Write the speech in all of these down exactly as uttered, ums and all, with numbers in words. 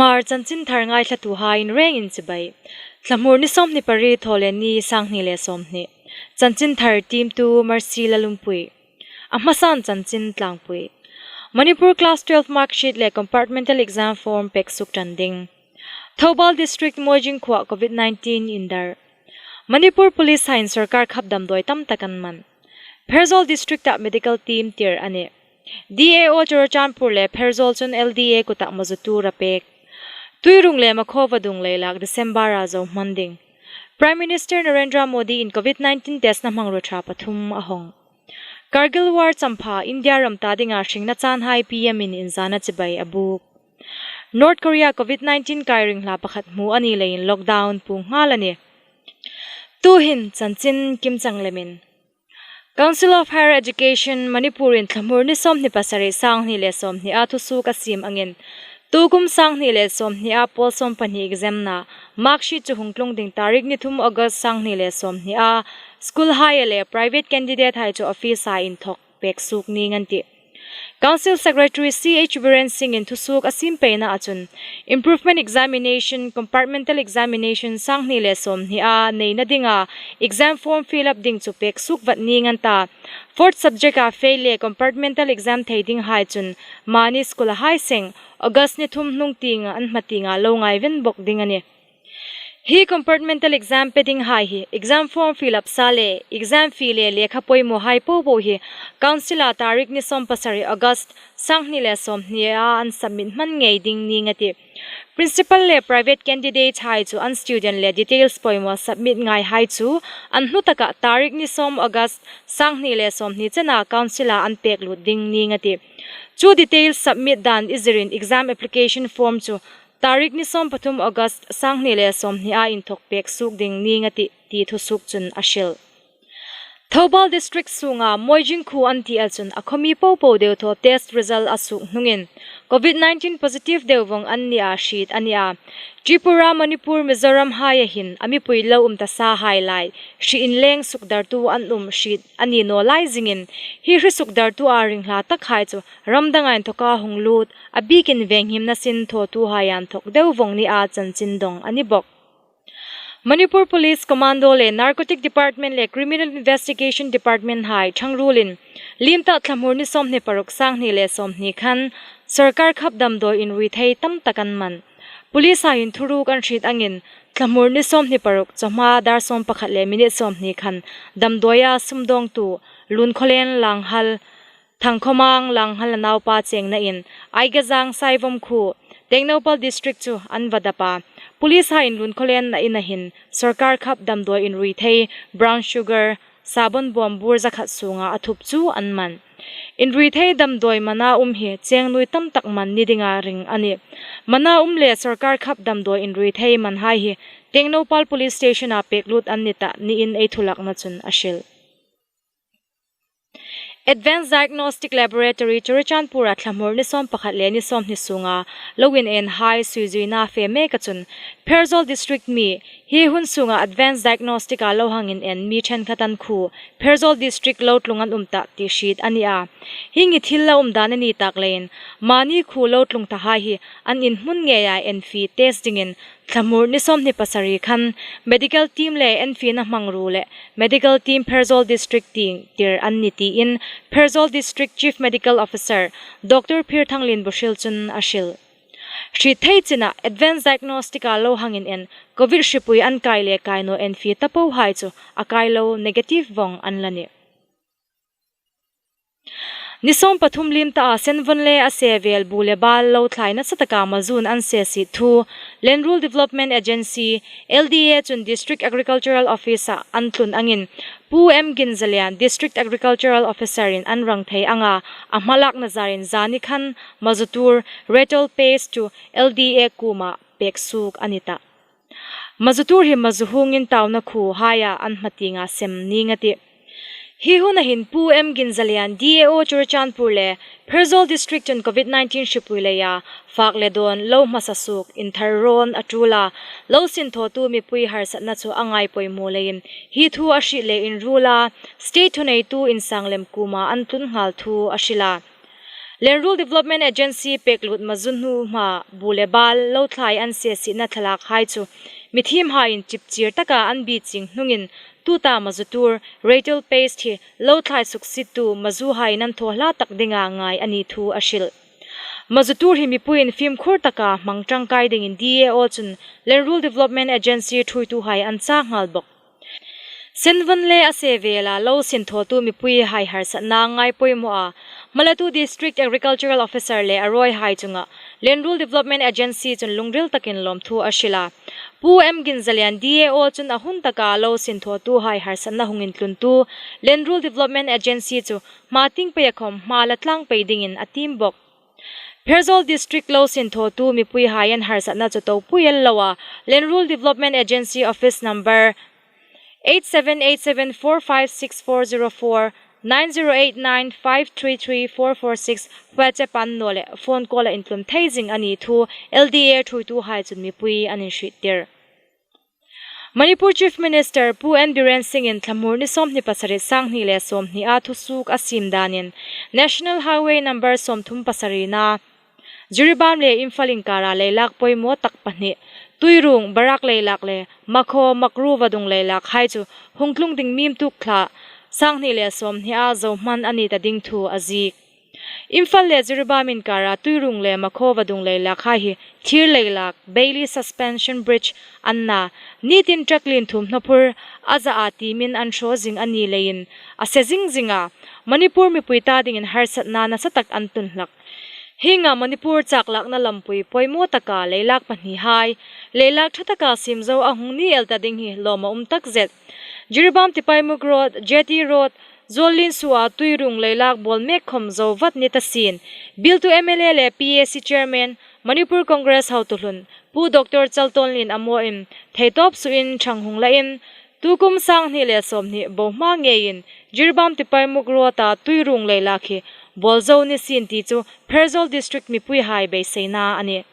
Hmar chanchin thar ngaithlatuhai in rengin chibai. Thlamur ni sawmhni pariet, Thawleni, sanghni le sawmhni. Chanchin thar tiemtu Mercy Lalungpui. A hmasan chanchin tlangpui. Manipur class twelve mark sheet le compartmental exam form pek suk ṭan ding. Thoubal District Moijing khuoa COVID nineteen indar. Manipur Police-hai in sawrkar khap damdawi tam tak an man. Pherzawl District-a medical team tir a nih. D A O Churachandpur le Pherzawl chun L D A kuta mazutu ra pek. Tuirung le Makho vadung leilak December-a zo hman ding. Prime Minister Narendra Modi in COVID nineteen test-na hmangruo ṭha pathum a hawng. Kargil War champha India ram ta dinga hringna chanhai P M in inzana chibai a buk. North Korea COVID nineteen kai ringhla pakhat hmu a ni leiin lockdown puong nghal a nih. Tuhin chanchin kimchang lemin. Council of Higher Education Manipur in Thlamur ni sawmhni pasari, sanghni le sawmhnia thusuok a siem angin, tukum sanghni le sawmhnia pawl sawm pahni exam-na mark sheet chu hung tlung ding tarik ni thum August sanghni le sawmhnia school-hai le private candidate-hai chu office-a inthawk pek suk ning an tih. Council Secretary C H Biren Singh in thusuok a siem peina a chun, improvement examination, compartmental examination sanghni le sawmhnia neina dinga exam form fill up ding chu pek suk vat ning an ta. Fourth subject-a fail le compartmental exam thei dinghai chun mani school-a hai seng August ni thum hnung tienga an hma tienga lo ngai ven bok ding a nih. Hi compartmental exam pe dinghai hi exam form fill up sa le exam fee le lekha poimawhai popo hi council-a tarik ni sawm pasari August sanghni le sawmhnia an submit hman ngei ding ning a tih. Principal le private candidate-hai chu an student le details poimaw submit ngaihai chu an hnu taka tarik ni sawm August sanghni le sawmhni chena council-a an pek lut ding ning a tih. Chu details submit dan izirin exam application form chu tarik ni sawm pathum August sanghni le sawmhnia inthawk pek suk ding ning a tih ti thusuok chun a hril. Thoubal District sunga Moijing khuo an ti el chun a khawmi popo deuthaw test result a suok hnungin COVID nineteen positive deu vawng an nia hriet a nih a. Tripura, Manipur, Mizoram-haia hin a mipui lo um ta sahai lai hri inleng sukdartu an um hriet a ni naw lai zingin, hi hri sukdartua ringhla takhai chu ram danga inthawka hung lut, a bikin venghimna sin thawtuhai inthawk deu vawng nia chanchin dawng a ni bok. Manipur Police Commando le Narcotic Department le Criminal Investigation Department-hai ṭhangruolin liem ta Thlamur ni sawmhni paruk, sanghni le sawmhni khan sawrkar khap damdawi inrui thei tam tak an man. Police-hai in thuruk an hriet angin Thlamur ni sawmhni paruk chawhma dar sawm pakhat le minute sawmhni khan damdawia sumdawngtu Lunkhawlen Langhal, Thangkhawmang Langhal naupa chengna in Aigazang Saivawm khuo, Tengnoupal District chu an va dap a. Police-hai in Lunkhawlen-na ina hin sawrkar khap damdawi inrui thei brown sugar, sabon bawm bur zakhat sunga a thup chu an man. Inrui thei damdawi mana um hi cheng nuoi tam tak man ni dinga ring a nih. Mana um le sawrkar khap damdawi inrui thei manhai hi Tengnoupal Police Station-a pek lut an ni tah niin ei thulakna chun a hril. Advanced Diagnostic Laboratory Churachandpur-a Thlamur ni sawm pakhat le ni sawmhni sunga lo inenhai suizuina fe mek a chun Pherzawl District mi, hi hun sunga Advanced Diagnostic-a lo hang inen mi ṭhenkhat an khuo Pherzawl District lo tlung an um tah ti hriet a nih a. Hi ngi thil la um dan a ni tak leiin mani khuo lo tlung tahai hi an inhmun ngeia enfi test dingin Thlamur ni sawmhni pasari khan medical team le enfina hmangruo le medical team Pherzawl District tieng tir an ni tiin Pherzawl District Chief Medical Officer Doctor Phirthanglien Buhril chun a hril. Hriet thei china Advanced Diagnostic-a lo hang inen COVID hripui an kai le kai naw enfi ta pohai chu a kai lo negative vawng an la nih. Ni sawm pathum liem taa Senvon le a se vel bu le bal lo thlai nasa taka mazun an se si thu Len Rural Development Agency, L D A chun District Agricultural Office-a an tlun angin Pu M Ginzalian, District Agricultural Officer-in an rang thei anga, a hmalakna zarin zani khan mazutur Retol Paste chu L D A kuoma pek suk a ni tah. Mazutur hi mazu hungin tauna khuohaia an hma tienga sem ning a tih. Hi huna hin Pu M Ginzalian, D A O Churachandpur le Pherzawl District chun COVID nineteen hripui leia fak le dawn lo hmasa suok inthar rawn a ṭul a, lo sinthawtu mipui harsatna chu a ngai poimaw leiin hi thu a hriet le inruola state thuneitu insang lem kuoma an tlun nghal thu a hril a. Lenruol Development Agency pek lut mazu hnu hma bu le bal lo thlai an sesina thlalak hai chu mithiemhaiin chipchir taka an bichieng hnungin tuta mazu tur Rachel Paste hi lo thlai suksittu mazuhaiin an thaw hla tak dinga ngai a ni thu a hril. Mazu tur hi mipuiin fimkhur taka hmang ṭangkai dingin D A O chun Lenruol Development Agency ṭhuoituhai an chak nghal bawk. Senvon le a sevela lo sinthawtu mipuihai harsatna ngai poimaw a, Hmalatu District Agricultural Officer le a ruoihai chunga Lenruol Development Agency chun lungril takin lawmthu a hril a. Pu M Ginzalian D A O chun a hun taka lo sinthawtuhai harsatna hung intluntu Lenruol Development Agency chu hma tieng peia khawm hma la tlang pei dingin a tiem bawk. Pherzawl District lo sinthawtu mipuihai an harsatna chu topui el loa, Lenruol Development Agency Office number eight seven eight seven four five six four zero four, nine zero eight nine five three three four four six WhatsApp an naw le phone call a intlun thei zing a ni thu L D A ṭhuoituhai chun mipui an inhriettir. Manipur Chief Minister Pu N Biren Singh-in thlamur ni sawmhni pasari, sanghni le sawmhni a thusuok a siem danin National Highway number sawmthum pasarina Jiribam le Imphal inkara leilak poimaw tak pahni, Tuirung, Barak leilak le Makhaw, Makru vadung leilak hai chu hung tlung ding mim tuk thla sanghni le sawmhni a zo hman a ni ta ding thu a ziek. Imphal le Jiribam inkara Tuirung le Makhaw vadung leilak hai hi thir leilak, Bailey Suspension Bridge an na, nitin truck lien thum hnaphur a za a tiemin an hraw zing a ni leiin a se zing zing a, Manipur mipui ta dingin harsatna nasa tak an tun hlak. Hienga Manipur chaklakna lampui poimaw taka leilak pahni hai leilak ṭha taka siem zo a hung ni el ta ding hi lawm a um tak zet. Jiribam Tipaimukh Road, Jetty Road, Zuollin sua Tuirung leilak bawl mek khawm zo vat ni ta sien. Bialtu M L A le P A C Chairman, Manipur Congress hotuhlun Pu Doctor Chaltonlien Amo-in theitawp suoin ṭhang hung lain, tukum sanghni le sawmhni bo hma ngeiin Jiribam Tipaimukh Road-a Tuirung leilak hi bawl zo ni sien ti chu Pherzawl District mipuihai beiseina a nih.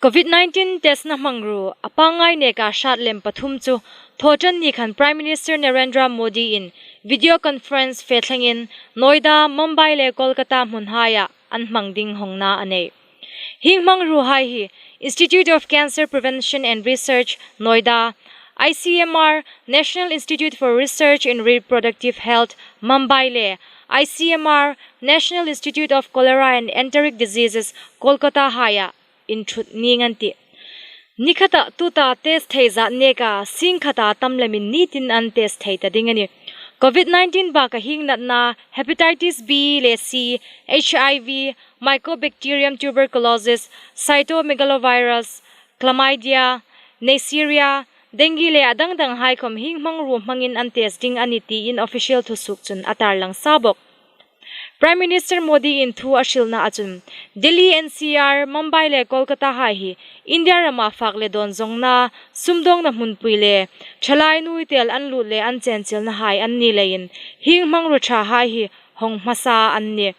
Covid nineteen testna hmangruo a pangngai neka hrat lem pathum chu Thawṭanni khan Prime Minister Narendra Modi-in video conference fe thlengin Noida, Mumbai le Kolkata hmunhaia an hmang ding hawngna a nei. Hieng hmangruohai hi Institute of Cancer Prevention and Research, Noida, I C M R, National Institute for Research in Reproductive Health, Mumbai le I C M R, National Institute of Cholera and Enteric Diseases, Kolkata haia inṭhut ning an tih. Ni khata tuta test thei zat neka sing khata tam lemin nitin an test thei ta ding a nih. Covid nineteen baka hieng natna, hepatitis B le C, H I V, Mycobacterium tuberculosis, cytomegalovirus, chlamydia, Neisseria, dengue le a dang dang hai khawm hieng hmangruo hmangin an test ding a nih tiin official thusuok chun a tarlang sa bawk. Prime Minister Modi-in thu a hrilna a chun, Delhi N C R, Mumbai le Kolkata hai hi India rama fak le dawn zawngna, sumdawngna hmunpui le ṭhalai nuitel an lut le an chenchilna hai an ni leiin hieng hmangruo ṭha hai hi hawng hmasa an nih.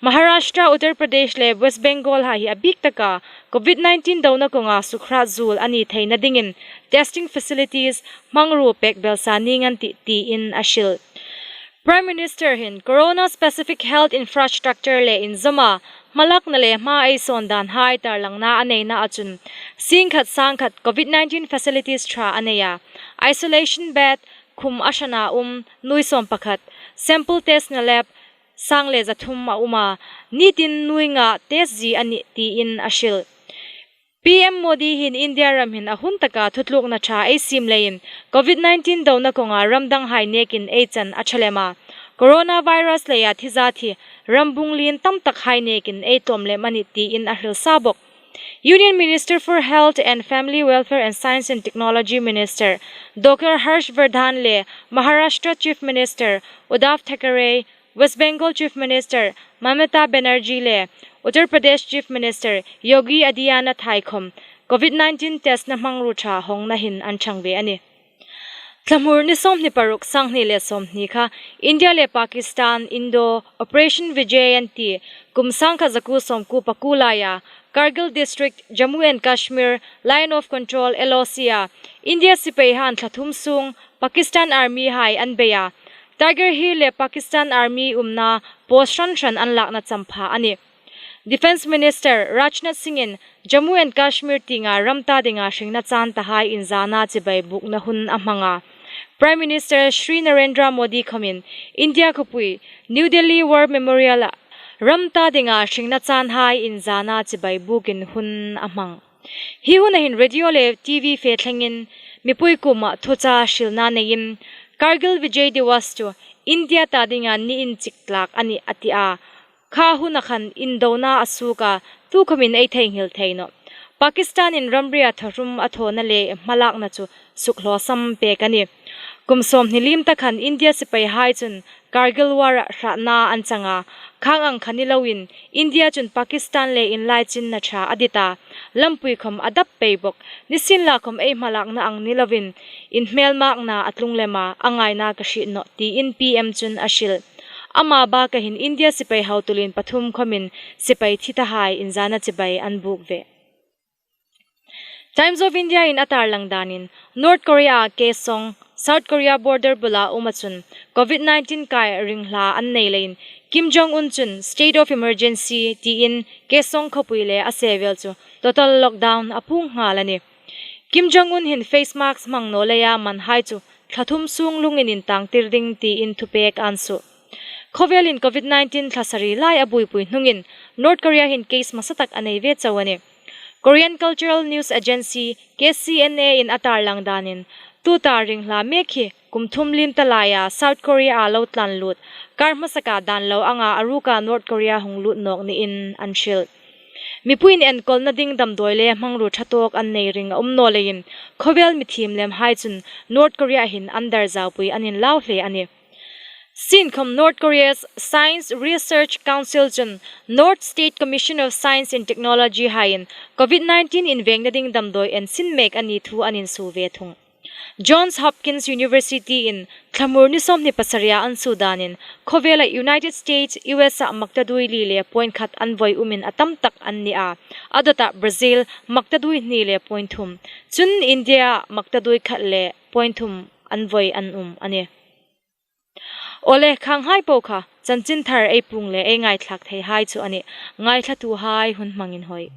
Maharashtra, Uttar Pradesh le West Bengal hai hi a bik taka Covid nineteen dona kawnga sukhrat zuol a ni theina dingin testing facilities hmangruo pek belsa ning an tih tiin a hril. Prime Minister hin Corona Specific Health Infrastructure le inzawma hmalakna le hma ei sawn dan hai tarlangna a neina a chun, sing khat sang khat Covid nineteen facilities ṭha a nei a, isolation bed khum a hrana um nuoi sawm pakhat, sample testna lab sang le za thum a um a, nitin nuoi nga test zie a nih tiin a hril. P M Modi hin India ram hin a hun taka thutlukna ṭha ei siem leiin Covid nineteen dona kawnga ram dang hai nekin ei chan a ṭha lem a, coronavirus leia thi zat hi ram bung lien tam tak hai nekin ei tlawm lem a nih tiin a hril sa bawk. Union Minister for Health and Family Welfare and Science and Technology Minister Doctor Harsh Vardhan le Maharashtra Chief Minister Uddhav Thackeray, West Bengal Chief Minister Mamata Banerjee le Uttar Pradesh Chief Minister Yogi Adityanath hai khawm Covid nineteen testna hmangruo ṭha hawngna hin an ṭhang ve a nih. Thlamur ni sawmhni paruk, sanghni le sawmhni kha India le Pakistan indo Operation Vijay an ti kum sangkhat zakuo sawmkuo pakuo laia Kargil District, Jammu and Kashmir, Line of Control, L O C-a India sipaihaiin thla thum sung Pakistan Army hai an bei a, Tiger Hill le Pakistan Army umna post hran hran an lakna champha a nih. Defence Minister Rajnath Singh-in Jammu and Kashmir tienga ram ta dinga hringna chân tahai inzana chibai bûkna hun a hmang a. Prime Minister Shri Narendra Modi khawmin India khawpui New Delhi War Memorial-a ram ta dinga hringna chânhai inzana chibai bûkin hun a hmang. Hi huna hin radio le TV fe thlengin mipui kuoma thucha hrilna neiin, Kargil Vijay Diwas chu India ta dinga ni inchik tlâk a nih a ti a. Kha huna khan indona a suok a, tukhawmin ei theinghil thei nawh. Pakistan-in ramria thahrum a thawna le hmalakna chu sukhlawsam pêk a nih. Kum sawmhni liem ta khan India sipaihai chun Kargil War-a hratna an chang a, khang ang kha ni loin India chun Pakistan le inlaichinna ṭha a dit a, lampui khawm a dap pei bawk. Nisienlakhawm ei hmalakna ang ni loin inhmêlmâkna a tlung lem a, a ngaina ka hriet nawh, tiin PM chun a hril. Ama bâka hin India sipai hotulien pathum khawmin sipai thi tahai inzana chibai an bûk ve. Times of India-in a târlang dânin, North Korea-a Kaesong, South Korea border bula uma chun Covid-19 kai ringhla an nei leiin Kim Jong Un chun State of Emergency tiin Kaesong khawpui le a sevêl chu total lockdown a puong nghâl a nih. Kim Jong Un hin face mask hmang naw leia manhai chu thla thum sûng lungin intângtir ding tiin thupêk a'n suo. Khawvêlin Covid-19 thla sari lai a buoipui hnungin North Korea hin case hmasatak a nei ve chau a nih. Korean Cultural News Agency, KCNA-in a târlang dânin, tuta ringhla mêk hi kum thum liem ta laia South Korea-a lo tlân lût kâr hmasaka dân lo anga a ruka North Korea hung lût nâwk niin an hril. Mipuiin enkawlna ding damdawi le hmangruo ṭha tâwk an nei ring a um naw leiin, khawvêl mi thiem lemhai chun North Korea hin an dar zaupui an inlau hle a nih. Sienkhawm North Korea's Science Research Council chun North State Commission of Science and Technology-haiin Covid-19 invêngna ding damdawi ensin mêk a ni thu an insuo ve thung. Johns Hopkins University-in thlamur ni sawmhni pasaria an suo dânin, khawvêla United States, US-a maktaduoi li le point khat an voi umin a tamtak an ni a, a dawta Brazil maktaduoi hni le point thum, chun India maktaduoi khat le point thum an voi an um a nih. Awle, khanghai po kha chanchinthar ei puong le ei ngaithlâk theihai chu a nih. Ngaithlatuhai hun hmang inhawi.